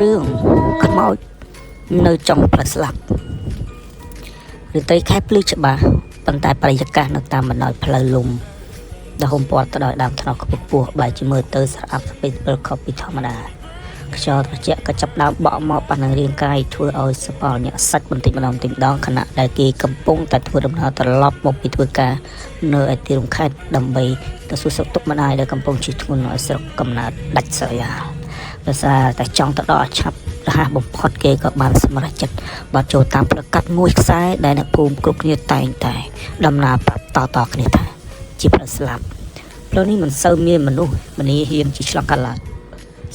រឿងខ្មោចនៅចុងផ្លូវស្លាប់រាត្រីខែភ្លឺច្បាស់ប៉ុន្តែបរិយាកាសនៅតាមបណ្ដោយផ្លូវលំដែលហ៊ុមព័ទ្ធទៅដោយដើមត្នោតខ្ពស់ខ្ពស់បែរជាមើលទៅស្រអាប់ស្ពេចស្ពិលខុសពីធម្មតាខ្យល់ត្រជាក់ក៏ចាប់ផ្ដើមបក់មកប៉ះនឹងរាងកាយធ្វើឲ្យសប៉ល់ញាក់សាច់បន្តិចម្ដងបន្តិចម្ដងខណៈដែលគេកំពុងតែធ្វើដំណើរត្រឡប់មកពីធ្វើការនៅឯទីរួមខេត្តដើម្បីទៅសួរសុខទុក្ខម្ដាយដែលកំពុងឈឺធ្ងន់នៅឯស្រុកកំណើតដាច់ស្រយាលដោយសារតែចង់ទៅដល់ឲ្យឆាប់រហ័សបំផុតគេក៏បានសម្រេចចិត្តបាទចូលតាមផ្លូវកាត់មួយខ្សែដែលអ្នកភូមិគ្រប់គ្នាតែងតែដំណើរប្រាប់តៗគ្នាថាជាផ្លូវស្លាប់ផ្លូវនេះមិនសូវមានមនុស្សម្នាហ៊ានជិះឆ្លងកាត់ឡើយ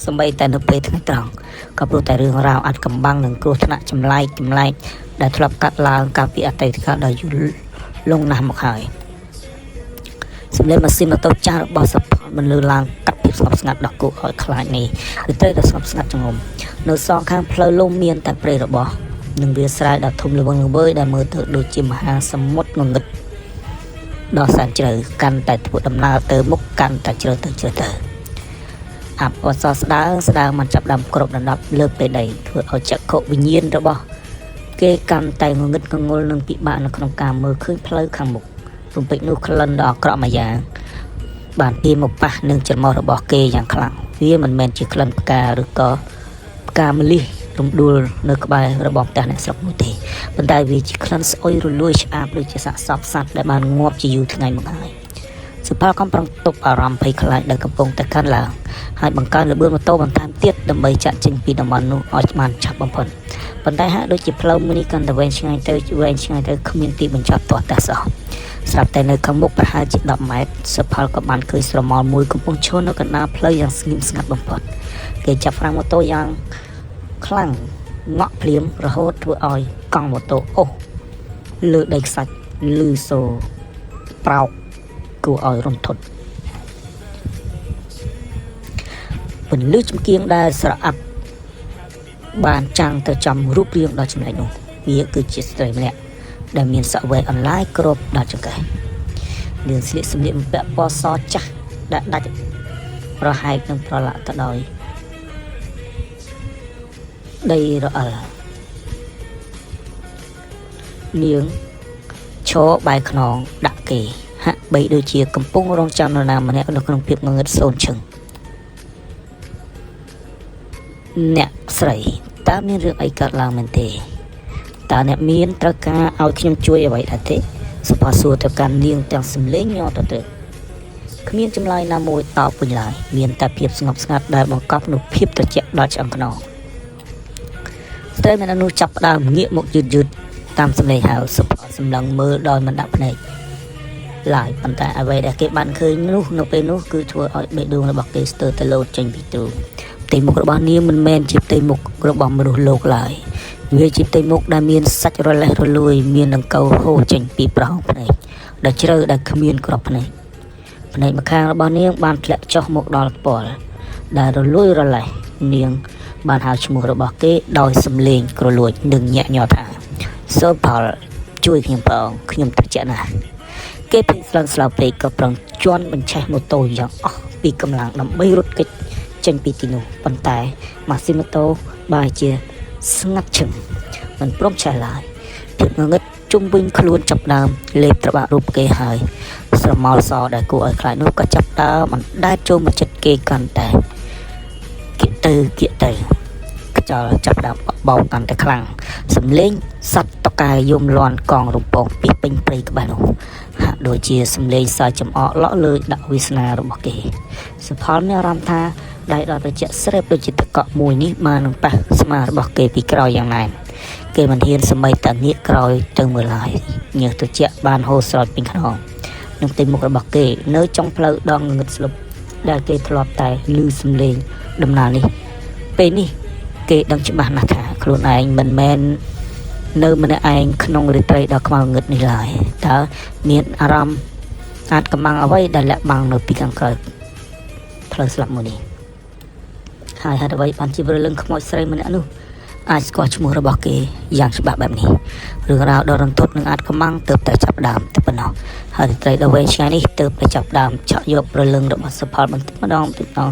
សម្បីតែនៅពេលថ្ងៃត្រង់ក៏ព្រោះតែរឿងរ៉ាវអាចកំបាំងនិងគ្រោះថ្នាក់ចម្លែកចម្លែកដែលធ្លាប់កាត់ឡើងកាលពីអតីតកាលដ៏យូរលង់ណាស់មកហើយសម្លេងម៉ាស៊ីនម៉ូតូចាស់របស់សផលមិនលឺឡើងកាត់ភាពស្ងប់ស្ងាត់ដ៏គួរឲ្យខ្លាចនេះគឺត្រូវតែស្ងប់ស្ងាត់ចងំនៅសងខាងផ្លូវលំមានតែព្រៃរបស់និងវាលស្រែដ៏ធំល្វឹងល្វើយដែលមើលទៅដូចជាមហាសមុទ្รงងឹតដ៏សែនជ្រៅកាន់តែធ្វើដំណើរទៅមុខកាន់តែជ្រៅទៅជ្រៅទៅ អាប់អសស្ដើងស្ដើងมันចាប់ដើមគ្របដណ្ដប់លើផ្ទៃដីធ្វើឲ្យចក្ខុវិញ្ញាណរបស់គេកាន់តែងងឹតងងុលនិងពិបាកនៅក្នុងការមើលឃើញផ្លូវខាងមុខរំពេចនោះក្លិនដ៏អាក្រក់មួយយ៉ាងបានទាញមកប៉ះនឹងច្រមុះរបស់គេយ៉ាងខ្លាំងវាមិនមែនជាក្លិនផ្កាឬក៏ផ្កាម្លិះរំដួលនៅក្បែររបងផ្ទះអ្នកស្រុកនោះទេប៉ុន្តែវាជាក្លិនស្អុយរលួយឆ្អាបដូចជាសាកសពសត្វដែលបានងាប់ជាយូរថ្ងៃមកហើយសុផលកំប្រឹងទប់អារម្មណ៍ភ័យខ្លាចដែលកំពុងតែកើនឡើង ហើយបង្កើនល្បឿនម៉ូតូបន្ថែមទៀតដើម្បីចាក់ចេញពីតំបន់នោះឲ្យបានឆាប់បំផុតប៉ុន្តែហាក់ដូចជាផ្លូវមួយនេះកាន់តែវែងឆ្ងាយទៅវែងឆ្ងាយទៅគ្មានទីបញ្ចប់ទាស់តែសោះស្រាប់តែនៅខាងមុខប្រហែលជា10ម៉ែត្រសុផលក៏បានឃើញស្រមោលមួយកំពុងឈរនៅកណ្ដាលផ្លូវយ៉ាងស្ងៀមស្ងាត់បំផុតគេចាប់ហ្វ្រាំងម៉ូតូយ៉ាងខ្លាំងងក់ភ្លាមរហូតធ្វើឲ្យកង់ម៉ូតូអូសលើដីខ្សាច់លឺសូរប្រោកគួរឲ្យរន្ធត់ពន្លឺចង្គៀងដែលស្រអាប់បានចាំងទៅចំរូបរាងដ៏ចម្លែកនោះវាគឺជាស្ត្រីម្នាក់ដែលមានសក់វែងអន្លាយគ្របដល់ចង្កេះនាងស្លៀកសម្លៀកបំពាក់ពណ៌សចាស់ដែលដាច់ប្រហែកនឹងប្រឡាក់ទៅដោយដីរអិលនាងឈរបែរខ្នងដាក់គេហាក់បីដូចជាកំពុងរងចាំនរណាម្នាក់នៅក្នុងភាពងងឹតសូន្យឈឹងអ្នកស្រីតើមានរឿងអីកើតឡើងមែនទេតើអ្នកមានត្រូវការឲ្យខ្ញុំជួយអ្វីដែរទេសុផាសួរទៅកាន់នាងទាំងសំឡេងញ័រទទ្រើកគ្មានចម្លើយណាមួយតបវិញឡើយមានតែភាពស្ងប់ស្ងាត់ដែលបង្កប់នូវភាពត្រជាក់ដល់ឆ្អឹងខ្នងស្ត្រីម្នាក់នោះចាប់ផ្ដើមងាកមកយឺតយឺតតាមសំឡេងហៅសុផាសម្លឹងមើលដោយមិនដាក់ភ្នែកឡើយប៉ុន្តែអ្វីដែលគេបានឃើញនោះនៅពេលនោះគឺធ្វើឲ្យបេះដូងរបស់គេស្ទើរតែលោតចេញពីទ្រូងផ្ទៃមុខរបស់នាងមិនមែនជាផ្ទៃមុខរបស់មនុស្សលោកឡើយវាជាផ្ទៃមុខដែលមានសាច់រលេះរលួយមានដង្កូវហូរចេញពីប្រហោងភ្នែកដែលជ្រៅដែលគ្មានក្របភ្នែកភ្នែកម្ខាងរបស់នាងបានធ្លាក់ចុះមកដល់ពាល់ដែលរលួយរលេះនាងបានហៅឈ្មោះរបស់គេដោយសំឡេងក្រលួចនិងញាក់ញ័រថាសូផលជួយខ្ញុំផងខ្ញុំត្រជាក់ណាស់គេភ័យស្លន់ស្លោពេកក៏ប្រឹងជន់បញ្ឆេះម៉ូតូយ៉ាងអស់ពីកម្លាំងដើម្បីរត់គេចចេញពីទីនោះប៉ុន្តែម៉ាស៊ីនម៉ូតូបែរជាស្ងាត់ឈឹងមិនព្រមឆេះឡើយភាពងងឹតជុំវិញខ្លួនចាប់ដើមលេបត្របាក់រូបគេហើយស្រមោលសដែលគួរឲ្យខ្លាចនោះក៏ចាប់ដើមអណ្ដែតចូលមកចិត្តគេកាន់តែគៀកទៅគៀកទៅខ្យល់ចាប់ដើមបោកកាន់តែខ្លាំងសំឡេងសត្វតកែយំលាន់កងរំពងពីពេញព្រៃក្បែរនោះហាក់ដូចជាសំឡេងសើចចំអកលក់លើដាក់វាសនារបស់គេសុផលមានអារម្មណ៍ថាដៃដ៏ត្រជាក់ស្រេបដូចជាទឹកកកមួយនេះបាននឹងប៉ះស្មារបស់គេពីក្រោយយ៉ាងណែនគេមិនហ៊ានសម្បីតែងាកក្រោយទៅមើលឡើយញើសត្រជាក់បានហូរស្រោចពេញខ្នងនឹងផ្ទៃមុខរបស់គេនៅចុងផ្លូវដ៏ងងឹតស្លុបដែលគេធ្លាប់តែឮសំឡេងដំណើរនេះពេលនេះគេដឹងច្បាស់ណាស់ថាខ្លួនឯងមិនមែននៅម្នាក់ឯងក្នុងរាត្រីដ៏ខ្មៅងងឹតនេះឡើយតើមានអារម្មណ៍អាចកំបាំងអ្វីដែលលាក់បាំងនៅពីខាងក្រោយផ្លូវស្លាប់មួយនេះហើយហេតុអ្វីបានជាព្រលឹងខ្មោចស្រីម្នាក់នោះអាចស្គាល់ឈ្មោះរបស់គេយ៉ាងច្បាស់បែបនេះរឿងរ៉ាវដ៏រន្ធត់នឹងអាចកំបាំងទើបតែចាប់ដើមតែប៉ុណ្ណោះហើយរាត្រីដ៏វែងឆ្ងាយនេះទើបតែចាប់ដើមឆក់យកព្រលឹងរបស់សុផលបន្តិចម្ដងបន្តិចម្ដង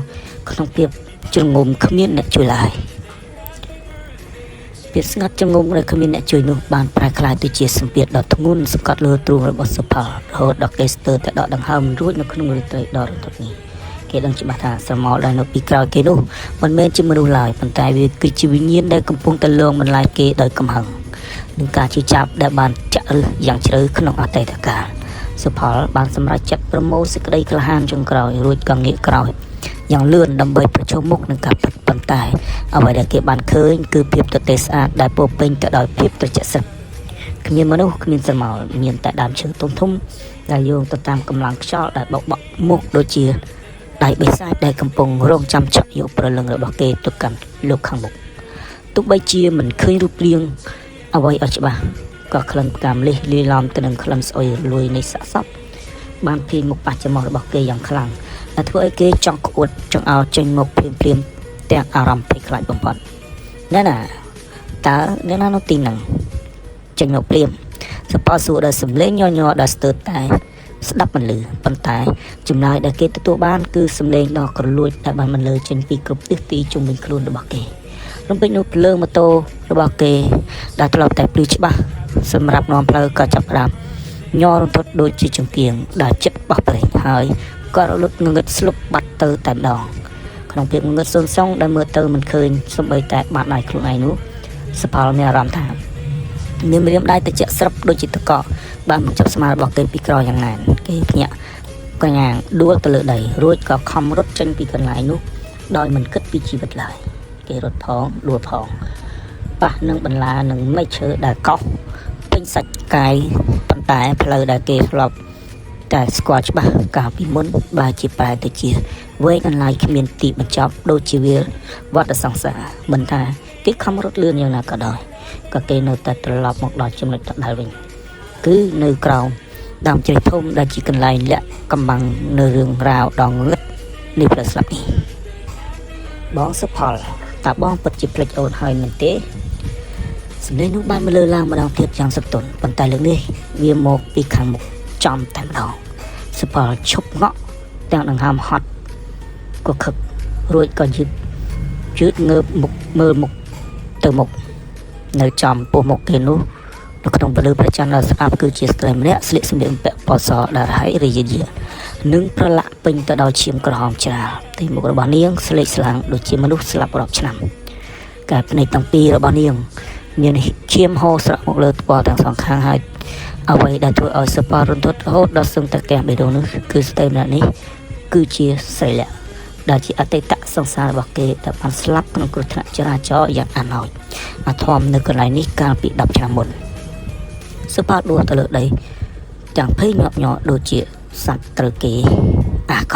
ក្នុងភាពជ្រងំគ្មានអ្នកជួយឡើយ។ ភាពស្ងាត់ចងំដែលគ្មានអ្នកជួយនោះបានប្រែក្លាយទៅជាសម្ពាធដ៏ធ្ងន់សង្កត់លើទ្រូងរបស់សុផលរហូតដល់គេស្ទើរតែដកដង្ហើមរួចនៅក្នុងរាត្រីដ៏រន្ធត់នេះគេដឹងច្បាស់ថាស្រមោលដែលនៅពីក្រោយគេនោះមិនមែនជាមនុស្សឡើយប៉ុន្តែវាគឺជាវិញ្ញាណដែលកំពុងតែលងបន្លាចគេដោយកំហឹងនិងការឈឺចាប់ដែលបានចាក់ឫសយ៉ាងជ្រៅក្នុងអតីតកាលសុផលបានសម្រេចចិត្តប្រមូលសេចក្តីក្លាហានចុងក្រោយរួចក៏ងាកក្រោយយ៉ាងលឿនដើម្បីប្រឈមមុខនឹងការពិតប៉ុន្តែអ្វីដែលគេបានឃើញគឺភាពទទេស្អាតដែលពោរពេញទៅដោយភាពត្រជាក់ស្រឹបគ្មានមនុស្សគ្មានស្រមោលមានតែដើមឈើធំធំដែលយោងទៅតាមកម្លាំងខ្យល់ដែលបោកបក់មុខដូចជាដៃបិសាចដែលកំពុងរងចាំឆក់យកព្រលឹងរបស់គេទៅកាន់លោកខាងមុខទោះបីជាមិនឃើញរូបរាងអ្វីឲ្យច្បាស់ក៏ក្លិនផ្កាម្លិះលាយឡំទៅនឹងក្លិនស្អុយរលួយនៃសាកសពបានភីមុខប៉ះច្រមុះរបស់គេយ៉ាងខ្លាំងដែលធ្វើឲ្យគេចង់ក្អួតចង់អោចេញមកភ្លាមភ្លាមៗទាំងអារម្មណ៍ភ័យខ្លាចបំផុតណែណាតើអ្នកណានៅទីហ្នឹងចេញមកភ្លាមសប៉ោសួរដោយសំឡេងញ័រៗដែលស្ទើរតែស្ដាប់មិនឮប៉ុន្តែចម្លើយដែលគេទទួលបានគឺសំឡេងដ៏ក្រលួចដែលបានបន្លឺចេញពីគ្រប់ទិសទីជុំវិញខ្លួនរបស់គេរំពេចនោះភ្លើងម៉ូតូរបស់គេដែលធ្លាប់តែភ្លឺច្បាស់សម្រាប់នាំផ្លូវក៏ចាប់ផ្ដើមញ័ររន្ធត់ដូចជាចង្គៀងដែលចិត្តបោះប្រេងហើយក៏រលត់ងងឹតស្លុបបាត់ទៅតែម្ដងក្នុងភាពងងឹតសូន្យសងដែលមើលទៅមិនឃើញសំបីតែបាតដៃខ្លួនឯងនោះសផលមានអារម្មណ៍ថាមានម្រាមដៃត្រជាក់ស្រាប់ដូចជាតកកបានមកចាប់ស្មារបស់គេពីក្រោយយ៉ាងណែនគេភ្ញាក់កញ្ញាងដួលទៅលើដីរួចក៏ខំរត់ចេញពីកន្លែងនោះដោយមិនគិតពីជីវិតឡើយគេរត់ផងដួលផងប៉ះនឹងបន្លានឹងមែកឈើដែលកោសពេញសាច់កាយប៉ុន្តែផ្លូវដែលគេធ្លាប់តែស្គាល់ច្បាស់កាលពីមុនបែរជាប្រែទៅជាវែងអន្លាយគ្មានទីបញ្ចប់ដូចជាវាលវដ្តសង្សារមិនថាគេខំរត់លឿនយ៉ាងណាក៏ដោយក៏គេនៅតែត្រឡប់មកដល់ចំណុចដដែលវិញគឺនៅក្រោមដើមជ្រៃធំដែលជាកន្លែងលាក់កំបាំងនៅរឿងរ៉ាវដ៏ងងឹតនៃផ្លូវស្លាប់នេះបងសុផលតើបងពិតជាភ្លេចអូនហើយមែនទេសំឡេងនោះបានមកលើឡើងម្ដងទៀតយ៉ាងសន្ទន់ប៉ុន្តែលើកនេះវាមកពីខាងមុខចំតែម្ដងសុផលឈប់ងក់ទាំងដង្ហើមហត់ក៏ខឹករួចក៏យឺតយឺតងើបមុខមើលមុខទៅមុខនៅចំពោះមុខគេនោះនៅក្នុងពលឺព្រះច័ន្ទដ៏ស្អាតគឺជាស្ត្រីម្នាក់ស្លៀកសម្លៀកបំពាក់ពណ៌សដែលរហ័យរីយយានិងប្រឡាក់ពេញទៅដោយឈាមក្រហមច្រាលទីមុខរបស់នាងស្លេកស្លាំងដូចជាមនុស្សស្លាប់រាប់ឆ្នាំកែភ្នែកទាំងពីររបស់នាងមានឈាមហូរស្រក់មកលើថ្ពាល់ទាំងសងខាងហើយអ្វីដែលធ្វើឲ្យសប៉ារន្ធត់រហូតដល់សឹងតែកះបេះដូងនោះគឺស្ត្រីម្នាក់នេះគឺជាស្រីលក្ខដែលជាអតីតសង្សាររបស់គេដែលបានស្លាប់ក្នុងគ្រោះថ្នាក់ចរាចរណ៍យ៉ាងអាណោចអាធមនៅកន្លែងនេះកាលពី10ឆ្នាំមុនសុផាដួលទៅលើដីទាំងភ័យញាប់ញ័រដូចជាសត្វត្រូវគេអាក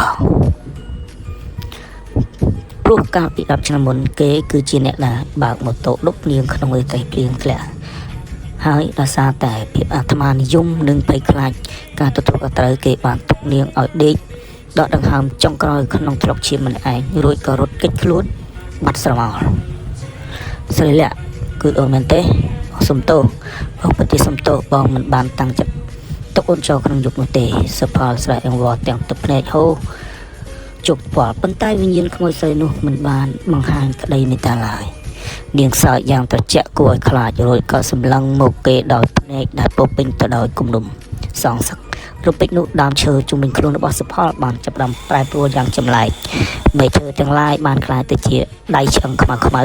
ព្រោះកាលពី10ឆ្នាំមុនគេគឺជាអ្នកដែលបើកម៉ូតូដប់នាងក្នុងរាត្រីភ្លៀងធ្លាក់ហើយដោយសារតែភាពអាត្មានិយមនិងភ័យខ្លាចការទទួលខុសត្រូវគេបានទុកនាងឲ្យដេកដកដង្ហើមចុងក្រោយក្នុងថ្លុកឈាមម្នាក់ឯងរួចក៏រត់គេចខ្លួនបាត់ស្រមោលស្រីលក្ខគឺអូនមែនទេសុំទោសបងពិតជាសុំទោសបងមិនបានតាំងចិត្តទុកអូនចូលក្នុងយប់នោះទេសុផលស្រែកអង្វរទាំងទឹកភ្នែកហូរជោគពាល់ប៉ុន្តែវិញ្ញាណក្មួយស្រីនោះមិនបានបង្ហាញក្តីមេត្តាឡើយនាងសើចយ៉ាងត្រជាក់គួរឲ្យខ្លាចរួចក៏សម្លឹងមកគេដោយភ្នែកដែលពោរពេញទៅដោយគំនុំសងសឹករំពេចនោះដើមឈើជុំវិញខ្លួនរបស់សុផលបានចាប់ផ្ដើមប្រែប្រួលយ៉ាងចម្លែកមែកឈើទាំងឡាយបានក្លាយទៅជាដៃឆ្អឹងខ្មៅខ្មៅ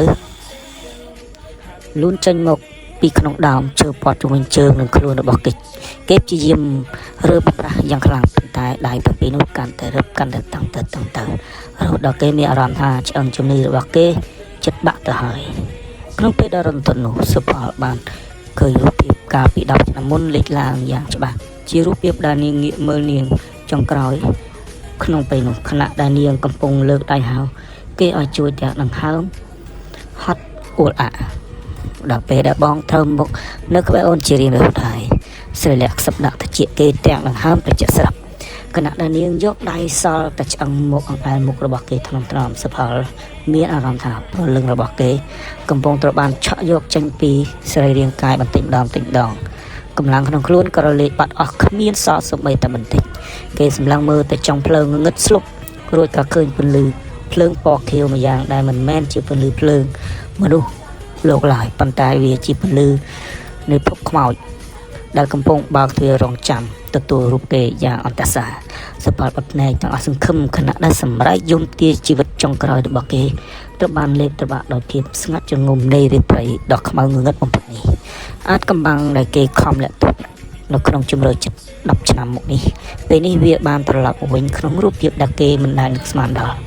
លូនចេញមកពីក្នុងដើមឈើព័ទ្ធជុំវិញជើងនិងខ្លួនរបស់គេគេព្យាយាមរើបប្រាស់យ៉ាងខ្លាំងប៉ុន្តែដៃទាំងពីរនោះកាន់តែរឹបកាន់តែតឹងទៅតឹងទៅរហូតដល់គេមានអារម្មណ៍ថាឆ្អឹងជំនីរបស់គេចិត្តបាក់ទៅហើយក្នុងពេលដ៏រន្ធត់នោះសុផលបានឃើញរូបភាពកាលពី10ឆ្នាំមុនលេចឡើងយ៉ាងច្បាស់ជារូបភាពដែលនាងងាកមើលនាងចុងក្រោយក្នុងពេលនោះខណៈដែលនាងកំពុងលើកដៃហៅគេឲ្យជួយទាំងដង្ហើមហត់អួលអាក់ដល់ពេលដែលបងត្រូវមកនៅក្បែរអូនជារៀងរហូតហើយស្រីលក្ខខ្សឹបដាក់តិចគេទាំងដង្ហើមត្រជាក់ស្រាប់ខណៈដែលនាងយកដៃសល់តែឆ្អឹងមកអង្អែលមុខរបស់គេថ្នមថ្នមសុផលមានអារម្មណ៍ថាព្រលឹងរបស់គេកំពុងត្រូវបានឆក់យកចេញពីសរីរាង្គកាយបន្តិចម្ដងបន្តិចម្ដងកម្លាំងក្នុងខ្លួនក៏រលាយបាត់អស់គ្មានសល់សូម្បីតែបន្តិចគេសម្លឹងមើលទៅចុងភ្លើងងឹតស្លុបរួចក៏ឃើញពន្លឺភ្លើងពណ៌ខៀវម្យ៉ាងដែលមិនមែនជាពន្លឺភ្លើងមនុស្ស លោកឡើយប៉ុន្តែវាជាពន្លឺនៃភពខ្មោចដែលកំពុងបើកទ្វាររងចាំទទួលរូបគេយ៉ាងអន្តសាសផលបត់ភ្នែកទាំងអស់សង្ឃឹមខណៈដែលសម្រែកយំទាជីវិតចុងក្រោយរបស់គេត្រូវបានលេបត្របាក់ដោយភាពស្ងាត់ជ្រងំនៃរាត្រីដ៏ខ្មៅងងឹតបំផុតនេះអាចកំបាំងដែលគេខំលាក់ទុកនៅក្នុងជំរឿចិត្ត10ឆ្នាំមកនេះពេលនេះវាបានត្រឡប់មកវិញក្នុងរូបភាពដែលគេមិនដែលនឹកស្មានដល់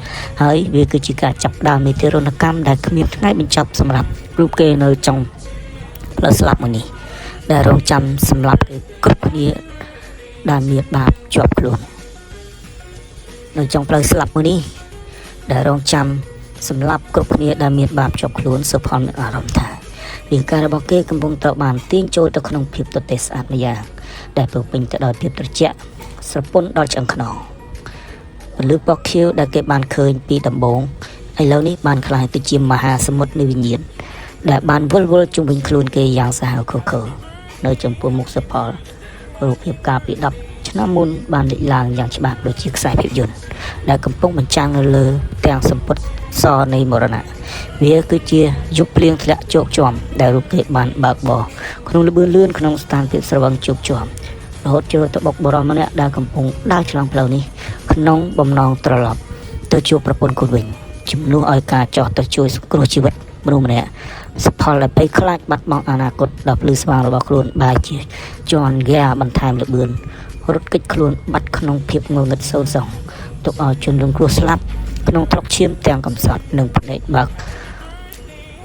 ហើយវាគឺជាការចាប់ផ្ដើមនៃទារុណកម្មដែលគ្មានថ្ងៃបញ្ចប់សម្រាប់រូបគេនៅចុងផ្លូវស្លាប់មួយនេះដែលរងចាំសម្លាប់គេគ្រប់គ្នាដែលមានបាបជាប់ខ្លួននៅចុងផ្លូវស្លាប់មួយនេះដែលរងចាំសម្លាប់គ្រប់គ្នាដែលមានបាបជាប់ខ្លួនសុផលមានអារម្មណ៍ថារាងកាយរបស់គេកំពុងត្រូវបានទាញចូលទៅក្នុងភាពទទេស្អាតម្យ៉ាងដែលពោរពេញទៅដោយភាពត្រជាក់ស្រពន់ដល់ឆ្អឹងខ្នងពន្លឺពណ៌ខៀវដែលគេបានឃើញពីដំបូងឥឡូវនេះបានក្លាយទៅជាមហាសមុទ្រនៃវិញ្ញាណដែលបានវិលវល់ជុំវិញខ្លួនគេយ៉ាងសាហាវឃោរឃៅនៅចំពោះមុខសុផលរូបភាពកាលពី10ឆ្នាំមុនបានលេចឡើងយ៉ាងច្បាស់ដូចជាខ្សែភាពយន្តដែលកំពុងបញ្ចាំងនៅលើផ្ទាំងសម្ពុតសនៃមរណៈវាគឺជាយប់ភ្លៀងធ្លាក់ជោកជាំដែលរូបគេបានបើកបរក្នុងល្បឿនលឿនក្នុងស្ថានភាពស្រវឹងជោកជាំរហូតជ្រុលទៅបុកបុរសម្នាក់ដែលកំពុងដើរឆ្លងផ្លូវនេះក្នុងបំណងត្រឡប់ទៅជួបប្រពន្ធកូនវិញជំនួសឲ្យការចោះទៅជួយសង្គ្រោះជីវិតមនុស្សម្នាក់សផលដែលភ័យខ្លាចបាត់បង់អនាគតដ៏ភ្លឺស្វាងរបស់ខ្លួនបែរជាជន់ហ្គាបន្ថែមល្បឿនរត់គេចខ្លួនបាត់ក្នុងភាពងងឹតសូន្យសងទុកឲ្យជនរងគ្រោះស្លាប់ក្នុងត្រុកឈាមទាំងកំសត់និងភ្នែកបើក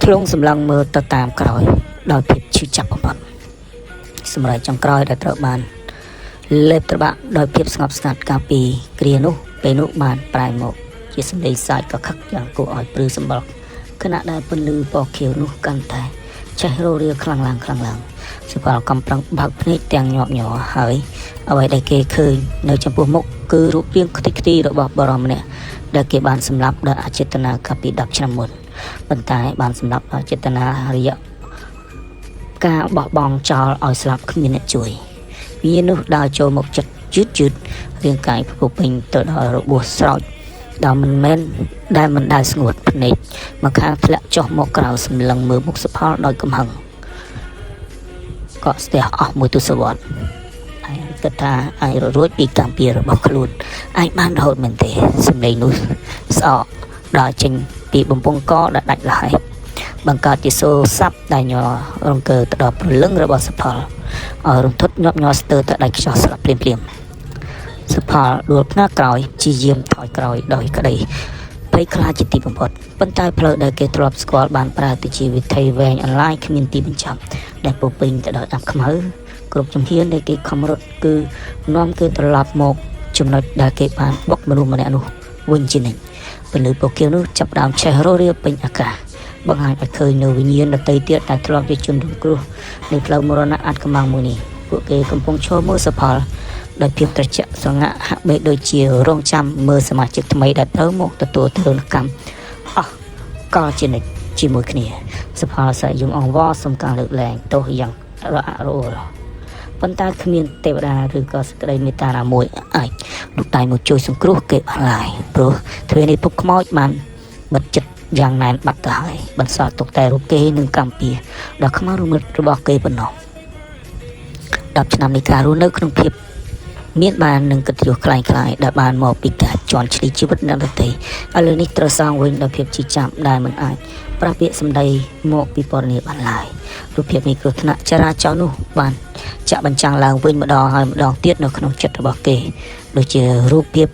ធ្លុងសម្លឹងមើលទៅតាមក្រោយដោយភាពឈឺចាប់បំផុតសម្រាប់ចុងក្រោយដែលត្រូវបានលេបត្របាក់ដោយភាពស្ងប់ស្ងាត់កាលពីគ្រានោះពេលនោះបានប្រែមកជាសម្លេងសើចកខឹកយ៉ាងគួរឲ្យព្រឺសម្បុរខណៈដែលពន្លឺពណ៌ខៀវនោះកាន់តែឆេះរោរាខ្លាំងឡើងខ្លាំងឡើងសុផលកំប្រឹងបើកភ្នែកទាំងញាប់ញ័រហើយអ្វីដែលគេឃើញនៅចំពោះមុខគឺរូបរាងខ្ទេចខ្ទីរបស់បុរសម្នាក់ដែលគេបានសម្លាប់ដោយអចេតនាកាលពី10ឆ្នាំមុនប៉ុន្តែបានសម្លាប់ដោយចេតនារយៈការបោះបង់ចោលឲ្យស្លាប់គ្មានអ្នកជួយវិញ្ញាណនោះដើរចូលមកចិត្តជឿតជឿតរាងកាយពោពេញទៅដោយរបួសស្រោចដល់មិនមែនដែលមិនដែលស្ងួតភ្នែកមកខាងធ្លាក់ចុះមកក្រៅសម្លឹងមើលមុខសុផលដោយកំហឹងកក់ស្ទះអស់មួយទសវត្សរ៍ឯងគិតថាអាចរត់រួចពីកម្មពៀរបស់ខ្លួនអាចបានរហូតមែនទេសម្លេងនោះស្អកដើរចេញពីបំពង់កដែលដាច់លហើយបង្កើតជាសូរស័ព្ទដែលញ័ររង្គើទៅដល់ព្រលឹងរបស់សុផលឲ្យរន្ធត់ញាប់ញ័រស្ទើរតែដាច់ខ្យល់ស្លាប់ភ្លាមភ្លាមសុផលដួលផ្នែកក្រោយជាយាមថយក្រោយដោយក្តីភ័យខ្លាចជាទីបំផុតប៉ុន្តែផ្លូវដែលគេធ្លាប់ស្គាល់បានប្រើទៅជាវិថីវែងអន្លាយគ្មានទីបញ្ចប់ដែលពោពេញទៅដោយអាប់ខ្មៅគ្រប់ជំហានដែលគេខំរត់គឺនាំគេត្រឡប់មកចំណុចដែលគេបានបុកមនុស្សម្នាក់នោះវិញជានិច្ចពន្លឺពណ៌ខៀវនោះចាប់ផ្ដើមឆេះរោរាពេញអាកាសបង្ហាញឲ្យឃើញនៅវិញ្ញាណដទៃទៀតដែលធ្លាប់ជាជនរងគ្រោះនៃផ្លូវមរណៈអាចកំបាំងមួយនេះពួកគេកំពុងឈរមើលសផលដោយភាពត្រជាក់ស្រងាក់ហាក់បីដូចជារងចាំមើលសមាជិកថ្មីដែលត្រូវមកទទួលទារុណកម្មអស់កលជានិច្ចជាមួយគ្នាសផលសែយំអង្វរសុំការលើកលែងទោសយ៉ាងរអាក់រអួលប៉ុន្តែគ្មានទេវតាឬក៏សេចក្តីមេត្តាណាមួយអាចលូកដៃមកជួយសង្គ្រោះគេបានឡើយព្រោះទ្វារនៃភពខ្មោចបានបិទចិត្តយ៉ាងណែនបាត់ទៅហើយបន្សល់ទុកតែរូបគេនិងកម្មពៀដ៏ខ្មៅរងឹតរបស់គេប៉ុណ្ណោះ10ឆ្នាំនៃការរស់នៅក្នុងភាពមានបាននឹងកិត្តិយសคล้ายៗដែលបានមកពីការជន់ឈ្លីជីវិតអ្នកដទៃឥឡូវនេះត្រូវសងវិញដោយភាពជឿចាប់ដែលមិនអាចប្រាស់ពាក្យសម្ដីមកពីពណ៌នាបានឡើយរូបភាពនៃគ្រោះថ្នាក់ចរាចរណ៍នោះបានចាក់បញ្ចាំងឡើងវិញម្ដងហើយម្ដងទៀតនៅក្នុងចិត្តរបស់គេដូចជារូបភាព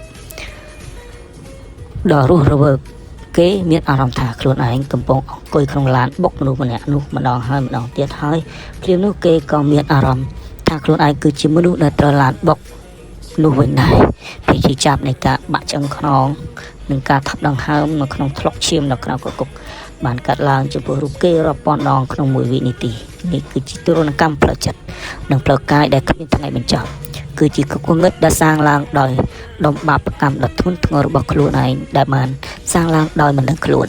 ដ៏រស់រវើកគេមានអារម្មណ៍ថាខ្លួនឯងកំពុងអង្គុយក្នុងឡានបុកមនុស្សម្នាក់នោះម្ដងហើយម្ដងទៀតហើយភ្លាមនោះគេក៏មានអារម្មណ៍ថាខ្លួនឯងគឺជាមនុស្សដែលត្រូវឡានបុកនោះវិញដែរពេលជាចាប់នៃការបាក់ឆ្អឹងខ្នងនិងការថប់ដង្ហើមនៅក្នុងថ្លុកឈាមនៅក្រៅកគុកបានកាត់ឡើងចំពោះរូបគេរាប់ពាន់ដងក្នុងមួយវិនាទីនេះគឺជាទរណកម្មផ្លូវចិត្តនិងផ្លូវកាយដែលគ្មានថ្ងៃបញ្ចប់គឺជាគុកងឹតដែលសាងឡើងដោយដុំបាបកម្មដ៏ធ្ងន់ធ្ងររបស់ខ្លួនឯងដែលបានសាងឡើងដោយមិនដឹងខ្លួន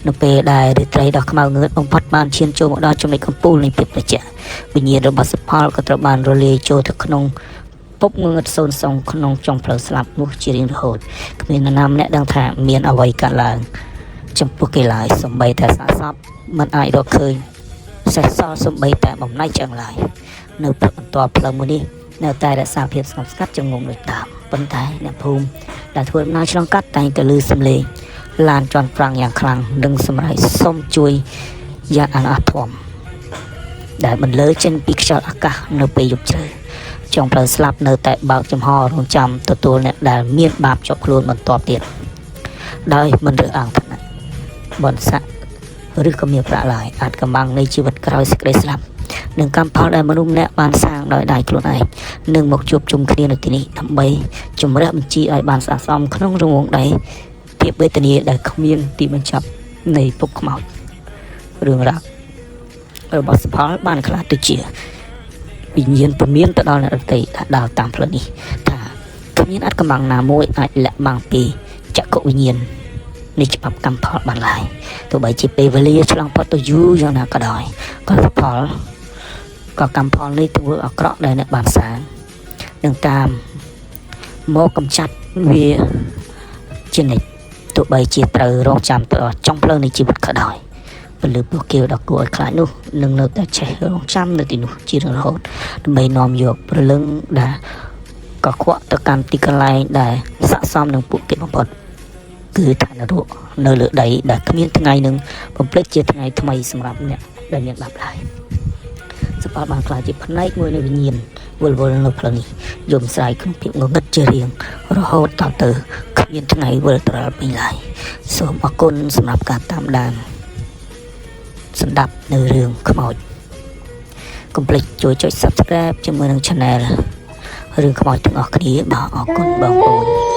នៅពេលដែលរាត្រីដ៏ខ្មៅងឹតបំផុតបានឈានចូលមកដល់ចំណុចកំពូលនៃភាពត្រជាក់វិញ្ញាណរបស់សផលក៏ត្រូវបានរលាយចូលទៅក្នុងពប់ងងឹតសូន្យសងក្នុងចុងផ្លូវស្លាប់នោះជារៀងរហូតគ្មាននរណាម្នាក់ដឹងថាមានអ្វីកើតឡើង ចំពោះគេឡើយសំបីតែសាកសពមិនអាចរកឃើញសេះសល់សំបីតែបំណែកឆ្អឹងឡើយនៅព្រឹកបន្ទាប់ផ្លូវមួយនេះនៅតែរក្សាភាពស្ងប់ស្ងាត់ចងំដូចដើមប៉ុន្តែអ្នកភូមិដែលធ្វើដំណើរឆ្លងកាត់តែងតែឮសំឡេងឡានជាន់ហ្វ្រាំងយ៉ាងខ្លាំងនិងសម្រែកសុំជួយយ៉ាងអនាធមដែលបន្លឺចេញពីខ្យល់អាកាសនៅពេលយប់ជ្រៅចុងផ្លូវស្លាប់នៅតែបើកចំហរងចាំទទួលអ្នកដែលមានបាបជាប់ខ្លួនបន្ទាប់ទៀតដោយមិនរើសអើងឋានៈបុណ្យស័ក្តិឬក៏មានប្រាក់ឡើយអាចកំបាំងនៃជីវិតក្រោយសេចក្តីស្លាប់និងកម្មផលដែលមនុស្សម្នាក់បានសាងដោយដៃខ្លួនឯងនឹងមកជួបជុំគ្នានៅទីនេះដើម្បីជំរះបញ្ជីឲ្យបានស្អាតស្អំក្នុងរង្វង់ដៃភាពវេទនាដែលគ្មានទីបញ្ចប់នៃភពខ្មោចរឿងរ៉ាវរបស់សុផលបានក្លាយទៅជាវិញ្ញាណពមៀនទៅដល់អ្នកដទៃដែលដើរតាមផ្លូវនេះថាគ្មានអាចកំបាំងណាមួយអាចលាក់បាំងពីចក្ខុវិញ្ញាណនៃច្បាប់កម្មផលបានឡើយទោះបីជាពេលវេលាឆ្លងផុតទៅយូរយ៉ាងណាក៏ដោយក៏ផលក៏កម្មផលនេះទង្វើអាក្រក់ដែលអ្នកបានសាងនឹងតាមមកកំចាត់វាជានិច្ចទោះបីជាត្រូវរងចាំទៅដល់ចុងផ្លូវនៃជីវិតក៏ដោយពលឺពួកគេដ៏គួរឲ្យខ្លាចនោះនឹងនៅតែឆេះរងចាំនៅទីនោះជារៀងរហូតដើម្បីនាំយកព្រលឹងដែលកខ្វក់ទៅកាន់ទីកន្លែងដែលស័ក្តិសមនឹងពួកគេបំផុតគឺឋាននរកនៅលើដីដែលគ្មានថ្ងៃនឹងបំភ្លេចជាថ្ងៃថ្មីសម្រាប់អ្នកដែលមានបាបឡើយសផលបានក្លាយជាផ្នែកមួយនៃវិញ្ញាណវិលវល់នៅផ្លូវនេះយំស្រែកក្នុងភាពងងឹតជារៀងរហូតតទៅគ្មានថ្ងៃវិលត្រឡប់វិញឡើយសូមអរគុណសម្រាប់ការតាមដានស្ដាប់នៅរឿងខ្មោចកុំភ្លេចជួយចុច Subscribe ជាមួយនឹង Channel រឿងខ្មោចទាំងអស់គ្នាបាទអរគុណបងប្អូន។